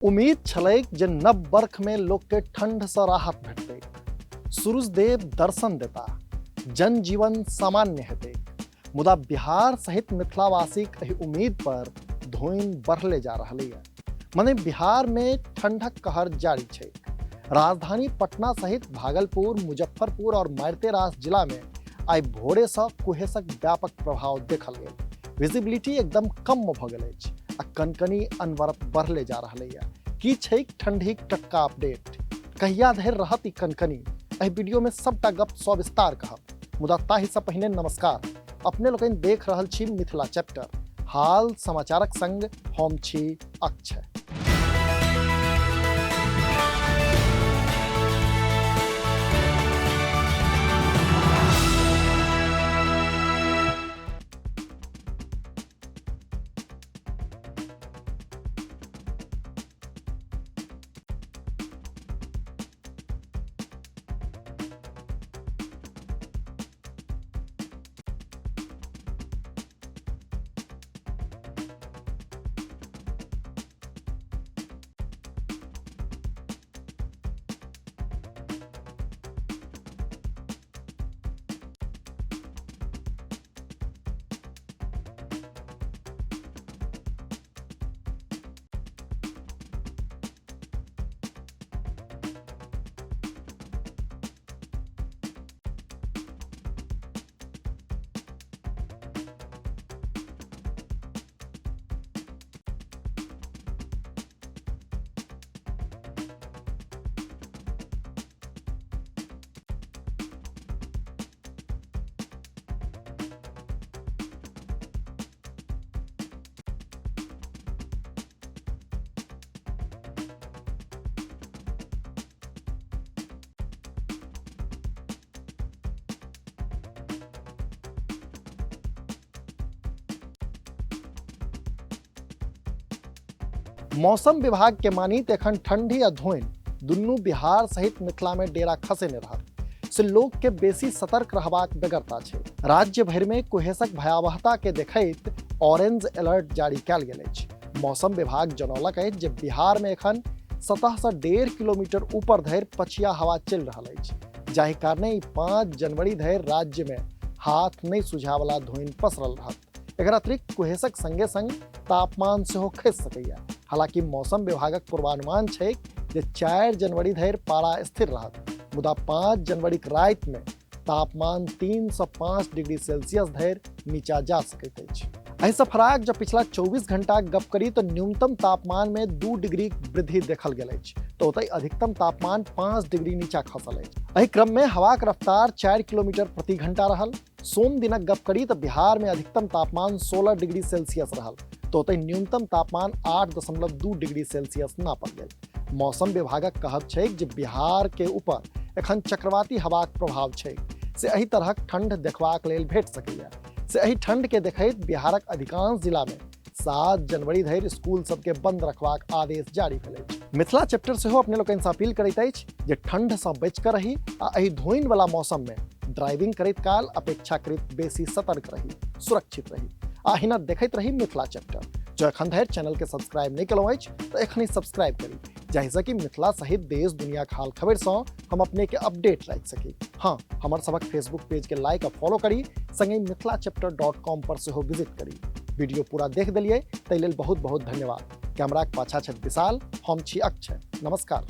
उम्मीद छलैक जे नव बर्खमे लोकके ठंडसँ राहत भेटतैक, सूरजदेव दर्शन देता, जनजीवन सामान्य हेतैक। मुदा बिहार सहित मिथिलावासीक एहि उम्मीद पर धोइन बढ़ले जा रहलैए। मने बिहार में ठंडक कहर जारी छै। राजधानी पटना सहित भागलपुर, मुजफ्फरपुर और मारिते रास जिला में आइ भोरे सँ कुहेसक व्यापक प्रभाव देखल गेल। विजिबिलिटी एकदम कम भऽ गेल अछि आ कनकनी अनवरत बढ़ले जा रहलैए। की छैक ठंडीक टटका अपडेट, कहिया धरि रहत ई कनकनी, एहि वीडियो में सबटा गप सविस्तार कहब। मुदा ताहि सँ पहिने नमस्कार, अपने लोकनि देख रहल छी मिथिला चैप्टर, हाल समाचारक संग हम छी अक्षय। मौसम विभाग के मानी तो एखन ठंडी आ धोइन दुनू बिहार सहित मिथिला में डेरा खसेने रहत, से लोग के बेसी सतर्क रहबाक बेगरता छै। राज्य भरि में कुहेसक भयावहता के देखैत ऑरेंज अलर्ट जारी कयल गेल अछि। मौसम विभाग जनौलक अछि जे बिहार में एखन सतह से 1.5 किलोमीटर ऊपर धरि पछिया हवा चलि रहल अछि, जाहि कारणे ई 5 जनवरी धरि राज्य में हाथ नहि सुझावला धोइन पसरल रहत। एकर अतिरिक्त कुहेसक संगे संग तापमान सेहो खसि सकैए। हालांकि मौसम विभागक पूर्वानुमान छै जे 4 जनवरी धरि पारा स्थिर रहत, मुदा 5 जनवरीक राति में तापमान 3 से 5 डिग्री सेल्सियस धरि नीचा जा सकैत अछि। एहिसँ फराक जब पिछला 24 घंटा गप करी तो न्यूनतम तापमान में 2 डिग्री वृद्धि देखल गेल अछि, तो ओतहि अधिकतम तापमान 5 डिग्री नीचा खसल अछि। एहि क्रम में हवाक रफ्तार 4 किलोमीटर प्रति घंटा रहल। सोम दिनक गप करी तो बिहार में अधिकतम तापमान 16 डिग्री सेल्सियस रहल, तो ओतहि न्यूनतम तापमान 8.2 डिग्री सेल्सियस नापल गेल। मौसम विभागक कहब छै जे बिहार के ऊपर एखन चक्रवाती हवाक प्रभाव छै, से एहि तरहक ठंड देखबाक लेल भेट सकैए। से एहि ठंड के देखैत बिहारक अधिकांश जिला में 7 जनवरी धरि स्कूल सबके बंद रखबाक आदेश जारी भेल अछि। मिथिला चैप्टर सेहो अपने लोकनि सँ अपील करैत अछि जे ठंड सँ बचि कऽ रही आ एहि धोइन वाला मौसम में ड्राइविंग करैत काल अपेक्षाकृत बेसी सतर्क रही, सुरक्षित रही आ अहिना देखैत रही मिथिला चैप्टर। जँ एखन धरि चैनल के सब्सक्राइब नहि केलहुँ अछि तऽ एखन सब्सक्राइब करी, जाहिसँ कि मिथिला सहित देश दुनियाक हाल खबर सँ हम अपने के अपडेट राखि सकी। हाँ, हमर सबक फेसबुक पेज के लाइक आ फॉलो करी, संगे mithilaChapter.com पर सेहो विजिट करी। वीडियो पूरा देख देलियै ताहि लेल बहुत बहुत धन्यवाद। कैमराक पाछा छथि विशाल, हम छी अक्षय। नमस्कार।